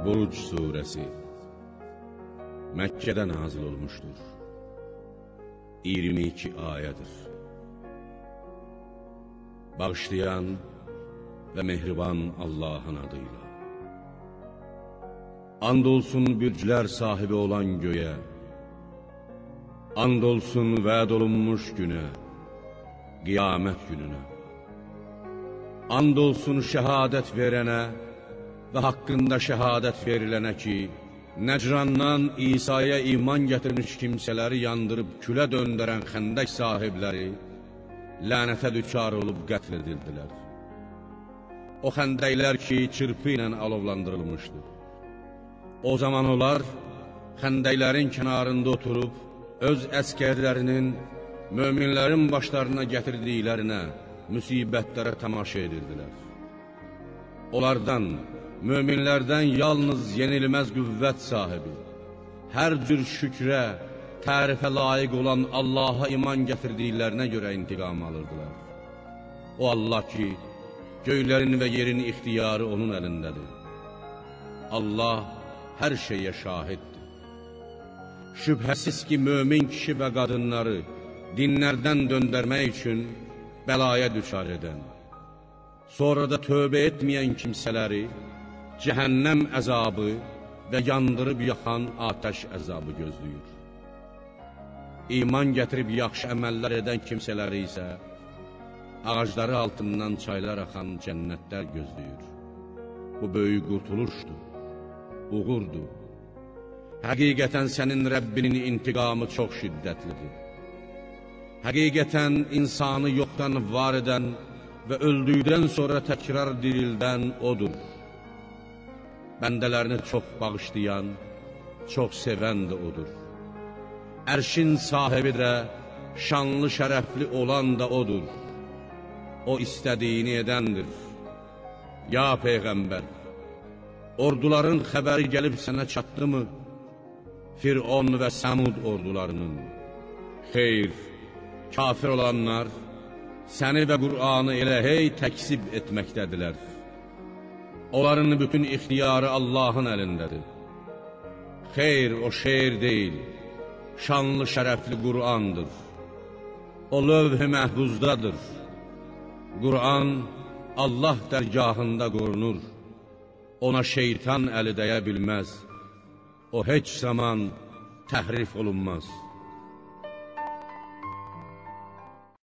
Buruc surəsi Məkkədə nazil olmuşdur. 22 ayədir. Bağışlayan və mehriban Allahın adıyla. And olsun bürclər sahibi olan göyə, and olsun vəd olunmuş günə, qiyamət gününə. And olsun şəhadət verənə və haqqında şəhadət verilənə ki, Nəcrandan İsa'ya iman gətirmiş kimsələri yandırıb külə döndərən xəndək sahibləri lənətə düçar olub qətl edildilər. O xəndəklər ki, çırpı ilə alovlandırılmışdı. O zaman onlar xəndəklərin kənarında oturub, öz əskərlərinin möminlərin başlarına gətirdiklərinə, müsibətlərə tamaşa edirdilər. Onlardan, möminlərdən yalnız yenilməz qüvvət sahibi, hər cür şükrə, tərifə layiq olan Allaha iman gətirdiklərinə görə intiqam alırdılar. O Allah ki, göylərin və yerin ixtiyarı onun əlindədir. Allah hər şeyə şahiddir. Şübhəsiz ki, mömin kişi və qadınları dinlərdən döndərmək üçün bəlaya düçar edən, sonra da tövbə etməyən kimsələri cəhənnəm əzabı və yandırıb yaxan atəş əzabı gözləyir. İman gətirib yaxşı əməllər edən kimsələri isə ağacları altından çaylar axan cənnətlər gözləyir. Bu böyük qurtuluşdur, uğurdur. Həqiqətən sənin Rəbbinin intiqamı çox şiddətlidir. Həqiqətən insanı yoxdan var edən və öldükdən sonra təkrar dirildən odur. Bəndələrini çox bağışlayan, çox sevən də odur. Ərşin sahibi də, şanlı şərəfli olan da odur. O istədiyini edəndir. Ya Peyğəmbər, orduların xəbəri gəlib sənə çatdı mı? Firon və Səmud ordularının. Xeyr, kafir olanlar səni və Qur'anı elə hey təksib etməkdədirlər. Onların bütün ixtiyarı Allahın əlindədir. Xeyr, o şeir deyil, şanlı şərəfli Qur'andır. O lövh-i məhfuzdadır. Qur'an Allah dərgahında qorunur. Ona şeytan əli dəyə bilməz. O heç zaman təhrif olunmaz.